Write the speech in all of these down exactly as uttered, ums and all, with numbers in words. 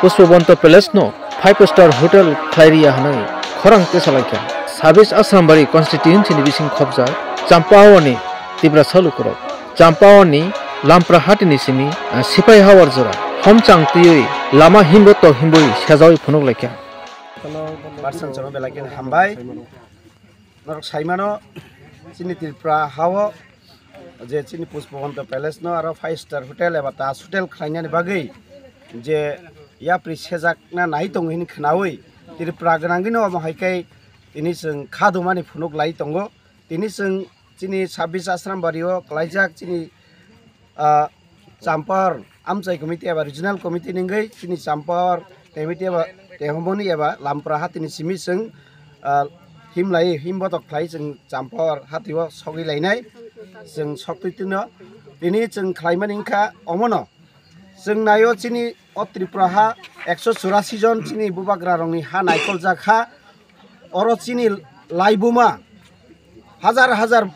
Pushpabanta Palace no five star hotel khlai riya hwnwi khorang tesalaikha. Sabis Asrambari constituency ni bising khobjak Champawani Tiprasa lukurok. Champawani Lampra hatini simi, ah, Sipai Hawar jora. Homchang twiwi lama himbo tok himbwi sejawi phunuk laikha. Barsan chano belai khe hambai. Norok saimano, chini Tripura hao je chini Pushpabanta Palace no aro five star hotel eba Taj Hotel khlainani bagwi je yapri sejakna nai tongo hini khnaui Tripura gwnangwino omo hai khe tini chwng kha dumani phunuk lai tongo. Tini chwng chini sabis Asrambari o klaijak chini, ah, Champar amchai committee eba regional committee ni wngwi chini Champar committee eba tehomoni eba Lampra hatini simi chwng, ah, himlai himbotok khlai chwng Champar hatio sogwi lainai chwng soktwi twino tini chwng khlaimani wngkha omono chwng naio chini o Tripura ha ekso churasi jon chini bubagra rokni ha naikoljak ha. Oro chini laibuma hajar hajar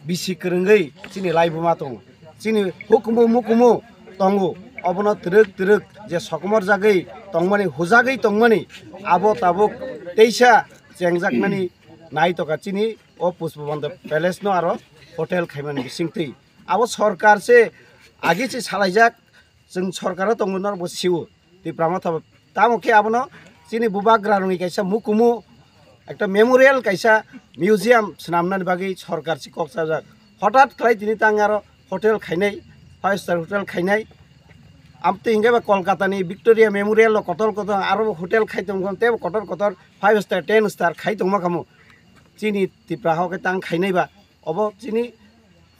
bisi kwrwngwi chini laibuma tongo. Chini hukumu mukumu tongo. Obono twrwk twrwk je sokomorjagwi tongmani, hujagwi tongmani, abo tabuk teisa chengjaknani naitoka chini o Pushpabanta Palace no aro hotel khaimani bisingtwi. Abo sorkar se agi se salaijak. Chwng sorkaro tongo norokbo sio Tipra Motha bo. Tamo khe abono chini bubagra rokni kaisa mukumu ekta memorial kaisa museum swnamnani bagwi sorkar si kok chajak. Hothat khlai tini tang aro hotel khainai, five star hotel khainai. Amtwi hwnkhe ba Kolkata ni Victoria Memorial o kotor kotor aro hotel khai tongkha, tei kotor kotor five star, ten star khai tongma kamo. Chini Tipra hao khe tang khainai ba. Obo chini,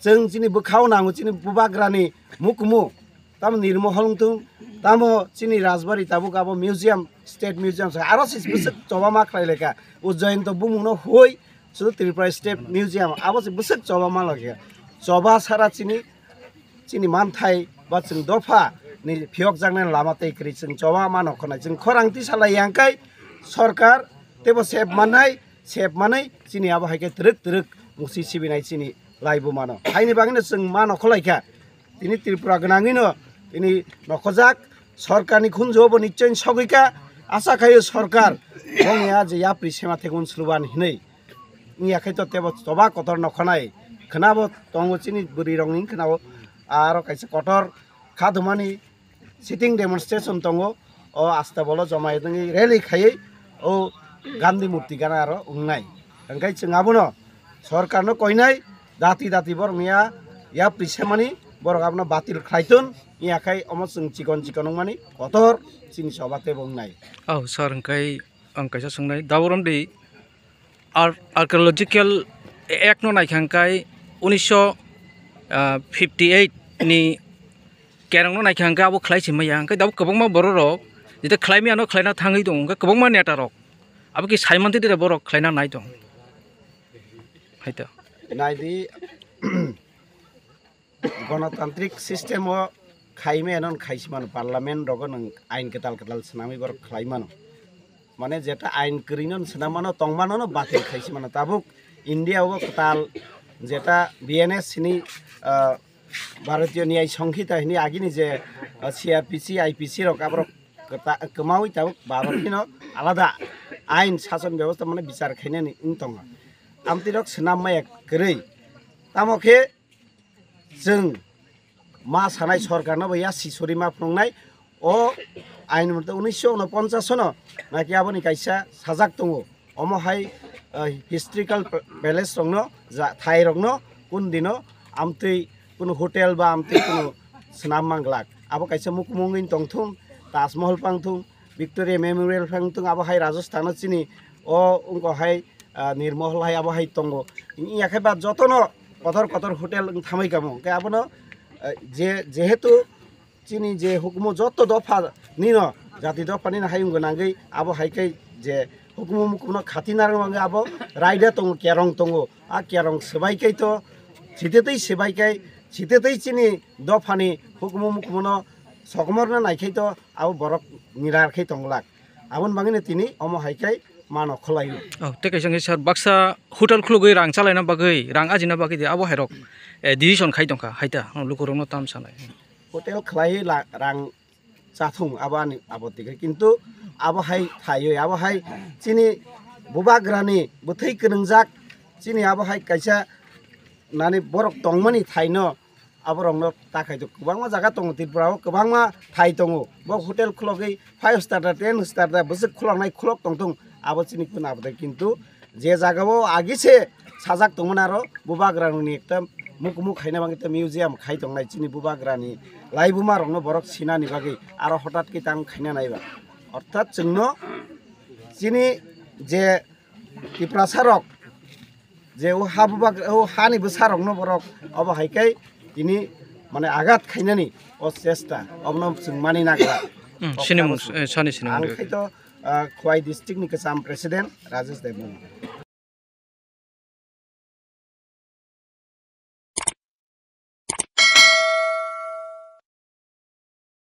chwng chini bwkhao nango chini bubagrani mukumu. Tamo Nirmohol wngthung, tamo chini Rajbari tabuk abo museum, state museum sa aro se bwswk choba ma khlai laikha. O Jayanta bumungno hoi sudu Tripura State Museum abo se bwswk choba ma laikha. Choba sara chini, chini manthai ba chwng dopha ni phiyokjaknai lama tei kwrwi chwng choba ma nokho nai. Chwng khorang tisa lai yang kai sorkar teibo sep mannai, sep manwi chini abo hai khe twrwk twrwk musi sibinai chini laibumano. Haini bagwino chwng ma nokholaikha. Tini Tripura gwnangwino tini nokhojak sorkarni khunjuo bo nichoi sogwikha. Asa khaio sorkar bongni a je yapri sema thekun suluban hinwi. Wngya khe to tebo choba kotor nokhonai. Khwnabo tongo chini bwrwirokni khwnabo aro kaisa kotor kha dumani sitting demonstration tongo, o asta bolo joma wngwi rally khaiwi o Gandhi murti gana aro wngnai. Hwnkhe chwng abono sorkarno koinai dati dati borok niya yapri semani borok abono batil khlaiton, iya khai omo chwng chikon chikon wngmani kotor chini choba tebo wngnai. Oh, sir, hwnkhe ang kaisa swngnai. Daborom di Ar-, Archaeological Act no naikha hwnkhe unisho fifty eight ni kerong no naikha hwnkhe abo khlai se maya, hwnkhe abo kwbangma borok rok jeta khlai maya no khlaina thangwi tongo, hwnkhe kwbangma neta rok abo khe sai mantwi de borok khlaina nai tong hai to. Naidi, Gonotantrik system o khaimaya no khaisi mano, parliament rogo nwng ain kwtal kwtal swnamwi borok khlai mano. Mane jeta ain kwrwi no swnam mano, tong mano no batil khaisi mano. Tabuk India o kwtal jeta B N S hini, ah, Bharatiya Nyay Sanghita hini agini je, ah, C R P C, I P C rok aborok kwta-, kwmawi tabuk Bharat hino alada ain sason bebostha mane bichar khainani wng tongo. Amtwi rok swnam maya kwrwi. Tamo khe chwng ma sanai sorkarno bo ya sisori ma phunuknai. O ain mote unisho unoponchas no naki aboni kaisa sajak tongo. Omo hai, ah, historical palace rokno, ja-, thai rokno kun dino amtwi kunu hotel ba amtwi kunu swnam manglak. Abo kaisa mukumung wngwi tongthung, Taj Mahal pangthung, Victoria Memorial pangthung, abo hai Rajasthan o chini o wngkha hai, ah, Nirmohol hai abo hai tongo. Wngya khe ba jotono kotor kotor hotel wng thamwi kamo. Hwnkhe abono, ah, je, jehetu chini je hukumu joto dopha nino, jati dopha nino hayung gwnangwi abo hai khe je hukumu mukumu no khati narwk mangwi abo raida tongo, kerong tongo. A kerong swbai khe to site tei swbai khe site tei chini dophani hukumu mukumu no sokomor no nai khe to abo borok nirar khe tong glak. Aboni bagwi no tini omo hai khe mano khwlaio. Oh, tei kaisa hwnkhe sir, baksa hotel khulugwi rang chalaina bagwi, rang ajina bagwi de abo hairok, eh, decision khai tongkha, haita, oh, lukurokno tam sanai. Hotel khlai la-, rang chathung abo ani aboti khe, kintu abo hai thaiwi, abo hai chini bubagrani bwthwi kwrwngjak, chini abo hai kaisa nani borok tongmani thaino aborokno ta khai tongo. Kwbangma jaga tongo Tripura o, kwbangma thai tongo. Bo hotel khulogwi five star da, ten star da, bwswk khuloknai khulok tongthung, abo chini khuna abotwi. Kintu je jaga o agi se sajak tongmani aro bubagrani ekta mukmuk khaina bagwi ekta museum khai tongnai chini bubagrani laibuma rokno borok sinani bagwi aro hotat khe tang khaina naiba. Orthat chwngno chini je Tiprasa rok je o ha bubag-, o hani bwsa rokno borok obo hai khe tini mane agat khainani o chesta obono chwng mani nagra. Hmm, sinimung, eh, sani sinimung. Ang khaito, ah, Khwai district ni kwcham president Rajesh Debbarma.